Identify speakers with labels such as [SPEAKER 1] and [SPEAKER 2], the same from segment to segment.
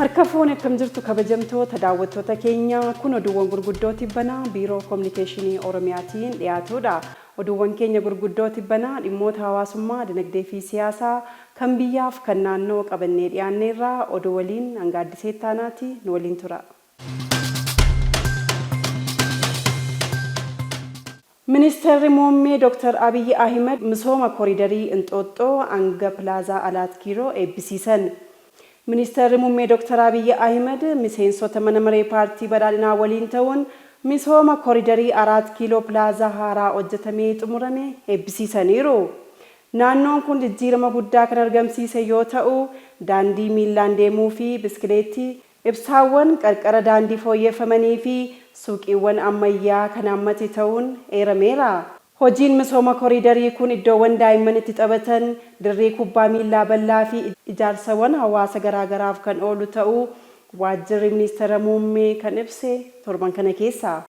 [SPEAKER 1] Harka fuune, akkam jirtu kabajamtoota daawwattoota keenya? Kun oduuwwan gurguddoo tibbanaa Biiroo Kominikeeshinii Oromiyaatiin dhiyaatudha. Oduuwwan keenya gurguddoo tibbanaa dhimmoota hawaasummaa, dinagdee fi siyaasaa kan biyyaaf kan naannoo qabannee dhiyaanneerra. Oduu waliin hanga Addisee Ittaanaati, nu waliin tura. Ministeerri Muummee Dr. Abiyyi Ahimad misooma koriidarii Inxooxxoo hanga Pilaazaa Alaat Kiiloo eebbisiisan. Ministeerri Muummee Dr. Abiyyi Ahimad miseensota mana maree paartii badhaadhinaa waliin ta'uun misooma koriidarii Araat Kiiloo Pilaazaa haaraa hojjetamee xumurame eebbisiisaniiru. Naannoon kun jijjiirama guddaa kan argamsiise yoo ta'u, daandii miillaan deemuu fi biskileettii, ibsaawwan qarqara daandii fooyyeffamanii fi suuqiiwwan ammayyaa kan hammate ta'uun eerameera. Hojiin misooma koriidarii kun iddoowwan daa'imman itti taphatan, dirree kubbaa miillaa bal'aa fi ijaarsawwan hawaasa garaagaraaf kan oolu ta'uu Waajjirri Ministeera Muummee kan ibse torban kana keessa.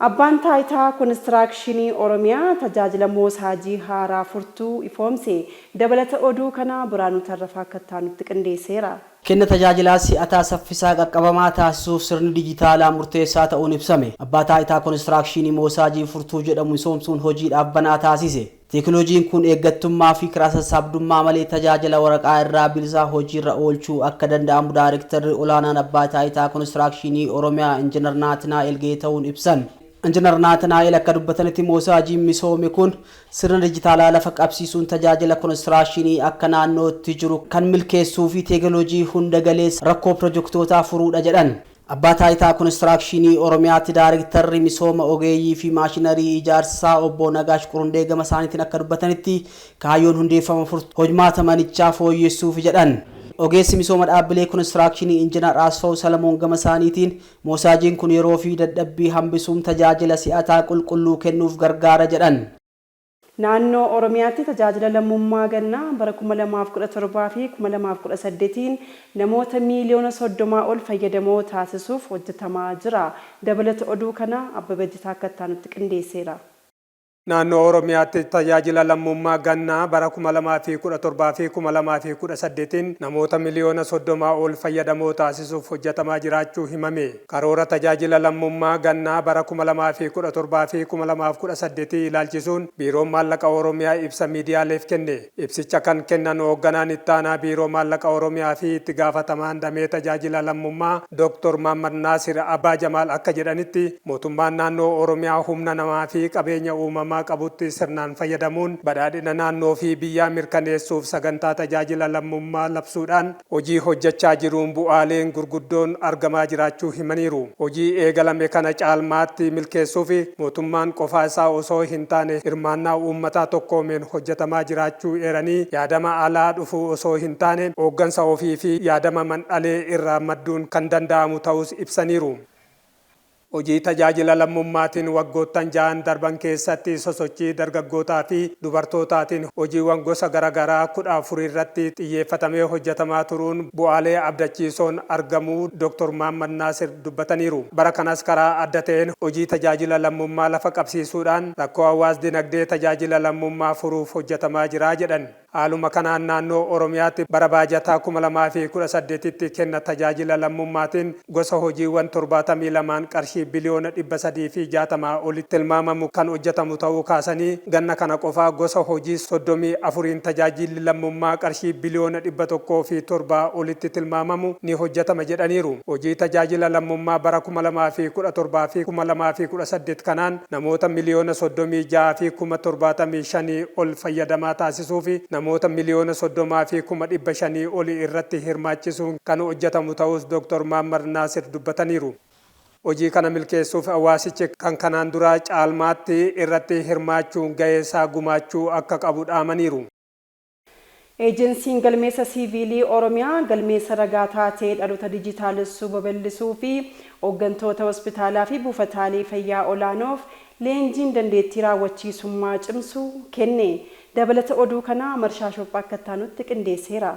[SPEAKER 1] Abbaan Taayitaa Konistiraakshinii Oromiyaa tajaajila moosaajii haaraa furtuu ifoomse. Dabalata oduu kanaa Biraanuu Tarrafaa akka itti aanutti qindeesseera.
[SPEAKER 2] Kenna tajaajilaa si'ataa, saffisaa, qaqqabamaa taasisuuf sirni dijitaalaa murteessaa ta'uun ibsame. Abbaa Taayitaa Konistiraakshinii moosaajii furtuu jedhamu misoomsuun hojiidhaaf banaa taasise. Teekinooloojiin kun eeggattummaa fi kiraa sassaabdummaa malee tajaajila waraqaa irraa bilisaa hojiirra oolchuu akka danda'amu Daayirektarri Olaanaan Abbaa Taayitaa Konistiraakshinii Oromiyaa Injinar Naatinaa'el Geeta'uun ibsan. Injinar Naatinaa'el akka dubbatanitti, moosaajiin misoome kun sirna dijitaalaa lafa qabsiisuun tajaajila konistiraakshinii akka naannootti jiru kan milkeessuu fi teekinooloojii hunda galeessa rakkoo pirojektootaa furuudha jedhan. Abbaa Taayitaa Konistiraakshinii Oromiyaatti Daayirektarri misooma ogeeyyii fi maashinarii ijaarsaa obbo Nagaash Qurundee gama isaaniitiin akka dubbatanitti, kaayyoon hundeeffama furtuu hojmaata manichaa fooyyessuuf jedhan. Ogeessi misooma dhaabbilee konistiraakshinii Injinar Asfaw Salamoon gama isaaniitiin, moosaajiin kun yeroo fi dadhabbii hambisuun tajaajila si'ataa qulqulluu kennuuf gargaara jedhan.
[SPEAKER 1] Naannoo Oromiyaatti tajaajila lammummaa gannaa bara 2017 fi 2018n namoota miiliyoona 30 ol fayyadamoo taasisuuf hojjetamaa jira. Dabalata oduu kanaa Abbabee Jitaa akka itti aanutti qindeesseera.
[SPEAKER 3] Naannoo Oromiyaatti tajaajila lammummaa gannaa bara 2017 fi 2018n namoota miliyoona 30 ol fayyadamoo taasisuuf hojjetamaa jiraachuu himame. Karoora tajaajila lammummaa gannaa bara 2017 fi 2018 ilaalchisuun Biiroon Maallaqa Oromiyaa ibsa miidiyaaleef kenne. Ibsicha kan kennan hoogganaan ittaanaa Biiroo Maallaqa Oromiyaa fi itti gaafatamaan damee tajaajila lammummaa Dr. Maammad Naasir Abbaa Jamaal akka jedhanitti, mootummaan naannoo Oromiyaa humna namaa fi qabeenya uumamaa qabutti sirnaan fayyadamuun badhaadhina naannoo fi biyyaa mirkaneessuuf sagantaa tajaajila lammummaa labsuudhaan hojii hojjechaa jiruun bu'aaleen gurguddoon argamaa jiraachuu himaniiru. Hojii eegalame kana caalmaatti milkeessuuf mootummaan qofaa isaa osoo hin taane hirmaannaa uummataa tokkoomeen hojjetamaa jiraachuu eeranii, yaadama alaa dhufu osoo hin taane hooggansa ofii fi yaadama mandhalee irraa madduun kan danda'amu ta'uus ibsaniiru. Hojii tajaajila lammummaatiin waggoottan ja'an darban keessatti sosochii dargaggootaa fi dubartootaatiin hojiiwwan gosa garagaraa 14 irratti xiyyeeffatamee hojjetamaa turuun bu'aalee abdachiisoon argamuu Dr. Mahaammad Naasir dubbataniiru. Bara kanas karaa adda ta'een hojii tajaajila lammummaa lafa qabsiisuudhaan rakkoo hawaas dinagdee tajaajila lammummaa furuuf hojjetamaa jira jedhan. Haaluma kanaan naannoo Oromiyaatti bara baajataa 2018tti kenna tajaajila lammummaatiin gosa hojiiwwan 72n qarshii biliyoona 360 olitti tilmaamamu kan hojjetamu ta'uu kaasanii, ganna kana qofaa gosa hojii 34n tajaajilli lammummaa qarshii biliyoona 107 olitti tilmaamamu ni hojjetama jedhaniiru. Hojii tajaajila lammummaa bara 2017 fi 2018 kanaan namoota miliyoona 36 fi 75,000 ol fayyadamaa taasisuufi namoota miliyoona 30 fi 500,000 oli irratti hirmaachisuun kan hojjetamu ta'uus Dr. Maammar Naasir dubbataniiru. Hojii kana milkeessuuf hawaasichi kan kanaan duraa caalmaatti irratti hirmaachuun ga'eesaa gumaachuu akka qabu dhaamaniiru.
[SPEAKER 1] Eejensiin Galmeessa Siiviilii Oromiyaa galmeessa ragaa taatee dhaloota dijitaalessuu babal'isuu fi hooggantoota hospitaalaa fi buufataalee fayyaa olaanoof leenjiin dandeettii raawwachiisummaa cimsu kenne. Dabalata oduu kanaa Marshaa Shophaa akka itti aanutti qindeesseera.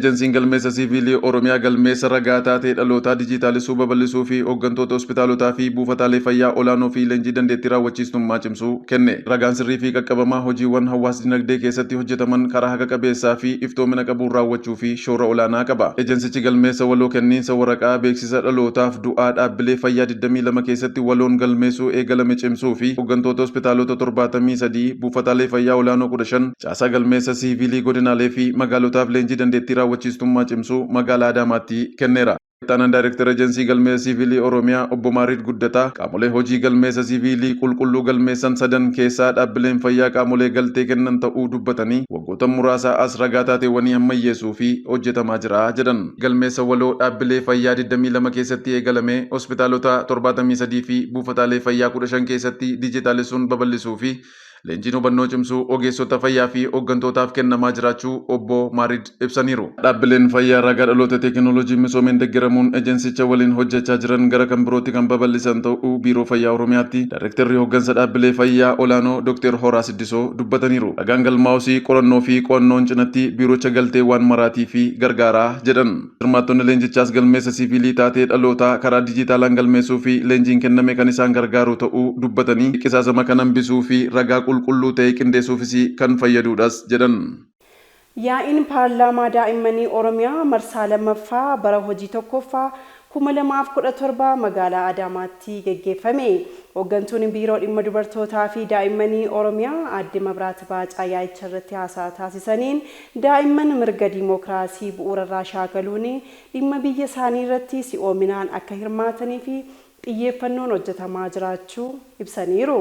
[SPEAKER 4] Ejensiin galmeessa siiviilii Oromiyaa galmeessa ragaa taatee dhalootaa dijitaalessuu babal'isuu fi hooggantoota hospitaalotaa fi buufataalee fayyaa olaanoo fi leenjii dandeettii raawwachiistummaa cimsuu kenne. Ragaan sirrii fi qaqqabamaa hojiiwwan hawaas dinagdee keessatti hojjetaman karaa haqa qabeessaa fi iftoomina qabuun raawwachuu fi shoora olaanaa qaba. Ejensichi galmeessa waloo kenniinsa waraqaa beeksisa dhalootaaf du'aa dhaabbilee fayyaa 22 keessatti waloon galmeessuu eegalame cimsuu fi hooggantoota hospitaalota 73, buufataalee fayyaa olaanoo 15, caasaa galmeessa siiviilii godinaalee fi magaalotaaf leenjii dandeettii raawwachiistummaa cimsuu magaalaa Adaamaatti kenneera. Itti Daayirektara Ejensii Galmeessa Siiviilii Oromiyaa Obbo Maariid Guddataa qaamolee hojii galmeessa siiviilii qulqulluu galmeessan sadan keessaa dhaabbileen fayyaa qaamolee galtee kennan ta'uu dubbatanii, waggoota muraasaa as ragaa taateewwanii ammayyeessuu fi hojjetamaa jira jedhan. Galmeessa waloo dhaabbilee fayyaa 22 keessatti eegalame hospitaalota 73 fi buufataalee fayyaa 15 keessatti dijitaalessuun babal'isuu fi leenjiin hubannoo cimsuu ogeessota fayyaa fi hooggantootaaf kennamaa jiraachuu Obbo Maarid ibsaniiru. Dhaabbileen fayyaa ragaa dhaloota teekinooloojii misoomeen deeggaramuun ejensicha waliin hojjechaa jiran gara kan birootti kan babal'isan ta'uu Biiroo Fayyaa Oromiyaatti Daayirektarri hooggansa dhaabbilee fayyaa olaanoo Dr. Horaa Siddisoo dubbataniiru. Ragaan galmaa'usii qorannoo fi qo'annoon cinatti biirocha galteewwan maraatii fi gargaaraa jedhan. Hirmaattonni leenjichaas galmeessa siiviilii taatee dhalootaa karaa dijitaalaan galmeessuu fi leenjiin kenname kan isaan gargaaru ta'uu dubbatanii, qisaasama kan hambisuu fi ragaa qulqulluu ta'e qindeessuufis kan fayyadudhas jedhan.
[SPEAKER 1] Yaa'iin paarlaamaa daa'immanii Oromiyaa marsaa lammaffaa bara hojii tokkoffaa 2017 magaalaa Adaamaatti geggeeffame. Hooggantuun Biiroo Dhimma Dubartootaa fi Daa'immanii Oromiyaa Aadde Mabraat Baacaa yaa'icha irratti haasaa taasisaniin, daa'imman mirga diimookiraasii bu'uurarraa shaakaluun dhimma biyya isaanii irratti si'oominaan akka hirmaatanii fi xiyyeeffannoon hojjetamaa jiraachuu ibsaniiru.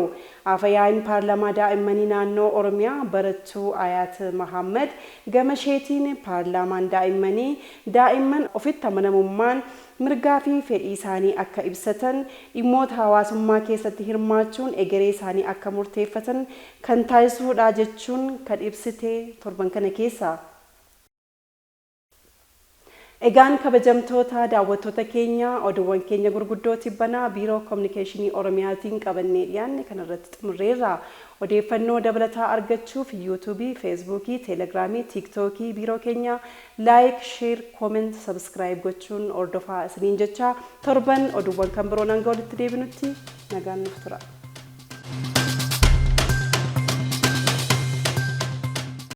[SPEAKER 1] Afyaa'iin paarlaamaa daa'immanii naannoo Oromiyaa Barattuu Ayaat Mahammad gama isheetiin, paarlaamaan daa'immanii daa'imman ofitti amanamummaan mirgaa fi fedhii isaanii akka ibsatan, dhimmoota hawaasummaa keessatti hirmaachuun egeree isaanii akka murteeffatan kan taasisuudha jechuun kan ibsite torban kana keessa. Egaan kabajamtoota daawwattoota keenya, oduuwwan keenya gurguddoo tibbanaa Biiroo Kominikeeshinii Oromiyaatiin qabannee dhiyaanne kanarratti xumurreerra. Odeeffannoo dabalataa argachuuf Yuutuubii, Feesbuukii, Teelegiraamii, Tiiktookii biiroo keenya like, share, comment, subscribe gochuun hordofaa isiniin jecha, torban oduuwwan kan biroon hanga walitti deebinutti nagaan nuuf tura.